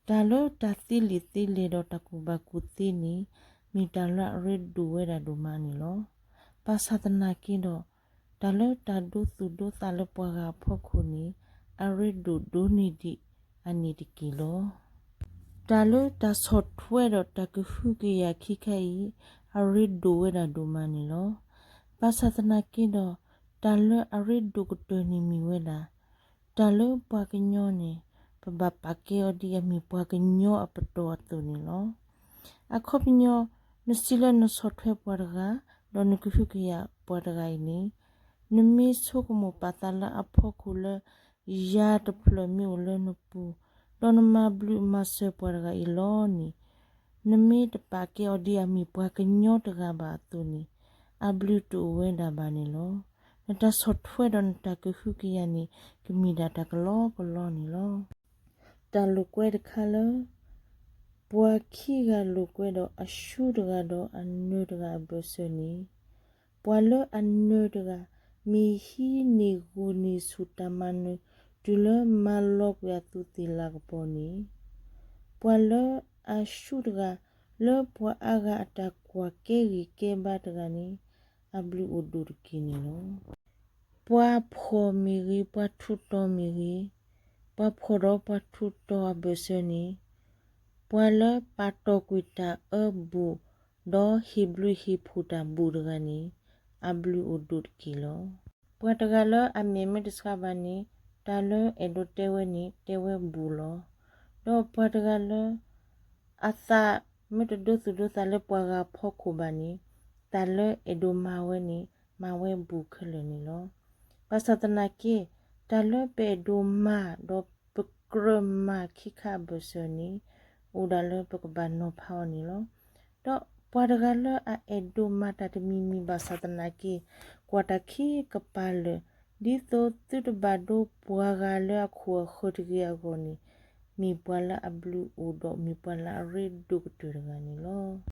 တၢ်လၢတၢ်သ့လံာ်သ့လဲၢ်ဒီးတၢ်ကူၣ်ဘၣ်ကူၣ်သ့န့ၣ် မ့ၢ်တၢ်လၢအရ့ဒိၣ်ဝဲဒၣ်ဒိၣ်မးန့ၣ်လီၤ. ဘၣ်ဆၣ်သနာ်က့ဒီး, တၢ်လၢတၢ်ဒိသူၣ်ဒိသးလၢပှၤဂၤအဖီခိၣ်န့ၣ် အရ့ဒိၣ်ဒိၣ်န့ၢ်ဒံးအန့ၣ်တက့ၢ်လီၤ. တၢ်လၢတၢ်ဆီၣ်ထွဲဒီးတၢ်ကဟုကယာ်ခံခါအံၤ အရ့ဒိၣ်ဝဲဒၣ်ဒိၣ်မးန့ၣ်လီၤ. ဘၣ်ဆၣ်သနာ်က့ဒီး, တၢ်လၢအရ့ဒိၣ်ကတၢၢ်န့ၣ်မ့ၢ်ဝဲဒၣ် တၢ်လၢပှၤကညီန့ၣ် ပဘၣ်ပာ်ကဲအီၤဒ်အမ့ၢ်ပှၤကညီအပတီၢ်အသိးန့ၣ်လီၤ. အခီပညီ, နစံးလၢနဆီၣ်ထွဲပှၤတဂၤ, ဒီးနကဟုကယာ်ပှၤတဂၤအံၤန့ၣ်, နမ့ၢ်ဆိကမိၣ်ပာ်သးလၢအဖီခိၣ်လၢ ယၤတဖျၢၣ်မ့ၢ်အိၣ်လၢနပူၤ, ဒီးနမၤဘျုးမၤစၢၤပှၤတဂၤအံၤလီၤန့ၣ်, နမ့ၢ်တပာ်ကဲအီၤဒ်အမ့ၢ်ပှၤကညီတဂၤဘၣ်အသိးန့ၣ်, အဘျုးတအိၣ်ဝဲဒၣ်ဘၣ်န့ၣ်လီၤ. နတၢ်ဆီၣ်ထွဲဒီးနတၢ်ကဟုကယာ်န့ၣ် ကမ့ၢ်ဒၣ်တၢ်ကလီကလီန့ၣ်လီၤ. တၢ်လိာ်ကွဲတခါလၢ ပှၤခံဂၤလိာ်ကွဲဒီးအၡူတဂၤဒီးအနၢၤတဂၤအဘၢၣ်စၢၤန့ၣ်, ပှၤလၢအနၢၤတဂၤ မ့ၢ်ဟံးန့ၢ်ဂူာ်န့ၢ်ဆူၣ်တၢ်မၤနၢၤ တုၤလၢမၤလီၤကွံာ်အသူးသ့ၣ်လၤကပီၤန့ၣ်, ပှၤလၢအၡူတဂၤ လၢပှၤအါဂၤအတၢ်ကွၢ်ကဲဂ့ၤကဲဘါတဂၤန့ၣ် အဘျုးအိၣ်ဒိၣ်တက့ၢ်န့ၣ်လီၤ. ပှၤဖှီၣ်မ့ၢ်ဂ့ၤ, ပှၤထူးတီၤမ့ၢ်ဂ့ၤ, ပှၤဖှီၣ်ဒီးပှၤထူးတီၤအဘၢၣ်စၢၤန့ၣ်, ပှၤလၢပာ်တီၢ်ကွံာ်တၢ်အၢဘူး, ဒီးဟ့ၣ်ဘျုးဟ့ၣ်ဖှိၣ်တၢ်ဘူးတဂၤန့ၣ်, အဘျုးအိၣ်ဒိၣ်တက့ၢ်လီၤ. ပှၤတဂၤလၢအမဲာ်မ့ၢ်တဆှးဘၣ်န့ၣ်, တၢ်လၢအဲၣ်ဒိးတဲဝဲန့ၣ် တဲဝဲဘူးလီၤ. ဒီးပှၤတဂၤလၢ အသးမ့ၢ်တဒိသူၣ်ဒိသးလၢပှၤဂၤဖီခိၣ်ဘၣ်န့ၣ်, တၢ်လၢအဲၣ်ဒိးမၤဝဲန့ၣ် မၤဝဲဘူးခဲလၢာ်န့ၣ်လီၤ. ဘၣ်ဆၣ်သနာ်က့, တၢ်လၢပအဲၣ်ဒိးမၤဒီးပကြၢးမၤခံခါအဘၢၣ်စၢၤန့ၣ်, အိၣ်ဒၣ်လၢပကဘၣ်နီၤဖးအီၤန့ၣ်လီၤ. ဒီးပှၤတဂၤလၢအအဲၣ်ဒိးမၤတၢ်တမံၤမံၤဘၣ်ဆၣ်သနာ်က့, ကွၢ်တၢ်ခံကပၤလၢာ်, ဒ်သိးသုတဘၣ်ဒိပှၤဂၤလၢအခိၣ်အဃၢၤတဂ့ၤအဂီၢ်န့ၣ်, မ့ၢ်ပှၤလၢအဘျုးအိၣ်ဒီးမ့ၢ်ပှၤလၢအရ့ဒိၣ်ကတၢၢ်တဂၤန့ၣ်လီၤ.